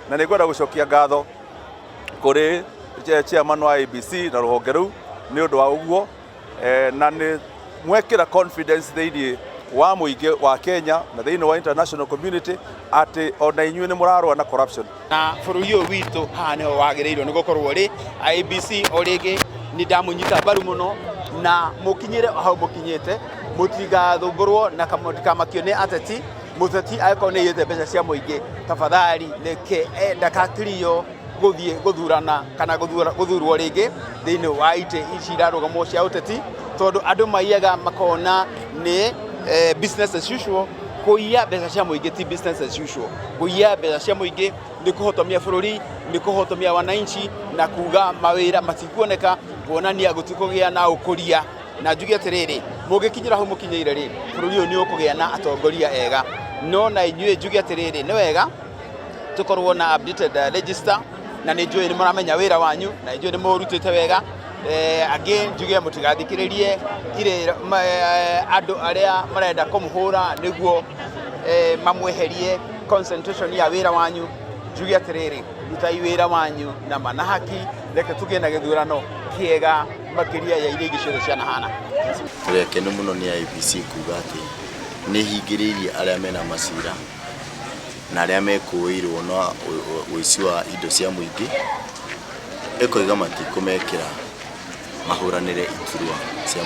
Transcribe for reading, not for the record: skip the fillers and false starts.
Na nĩ ngwenda gũcokia ngatho kũrĩ chairman wa IEBC na rũhonge rũu nĩ ũndũ wa ũguo, na nĩ mwekĩra confidence thĩinĩ wa mũingĩ wa Kenya na thĩinĩ wa international community atĩ ona inyuĩ nĩ mũrarũa na corruption. Na bũrũri ũyũ witũ haha nĩho wagĩrĩirwo nĩ gũkorwo rĩ. IEBC, o rĩngĩ nĩ ndamũnyita mbaru mũno na mũkinyĩre o hau mũkinyĩte, mũtigathũmbũrwo na mũtikamakio nĩ ateti. Mũteti angĩkorwo nĩ aiyĩte mbeca cia mũingĩ, tafadhali reke ndakakirio gũthiĩ gũthurana kana gũthurwo rĩngĩ thĩinĩ wa itĩ ici irarũgamwo cia ũteti, tondũ andũ maiyaga makona nĩ business as usual. Kũiya mbeca cia mũingĩ ti business as usual. Kũiya mbeca cia mũingĩ nĩ kũhotomia bũrũri, nĩ kũhotomia wananchi na kuga mawĩra matikuoneka, kuonania gũtikũgĩa na ũkũria. Na njuge atĩrĩrĩ, mũngĩkinyĩra hau mũkinyĩire rĩ, bũrũri ũyũ nĩ ũkũgĩa na atongoria ega. No na inyuĩ njuge atĩrĩrĩ, nĩ wega tũkorwo na updated register, na nĩ njũĩ nĩ mũramenya wĩra wanyu na nĩ njũĩ nĩ mũrutĩte wega. Angĩ njuge mũtigathikĩrĩrie irĩra andũ arĩa marenda kũmũhũra nĩguo mamweherie concentration ya wĩra wanyu. Njuge atĩrĩrĩ, rutai wĩra wanyu na ma na haki, reke tũgĩe na gĩthurano kĩega makĩria ya iria ingĩ ciothe cianahana. Tũrĩ akenu mũno nĩ IEBC kuga atĩ nĩ hingĩrĩirie arĩa mena macira na arĩa mekũĩirwo na ũici wa indo cia mũingĩ, ĩkoiga matikũmekĩra mahũranĩre iturwa cia mũingĩ.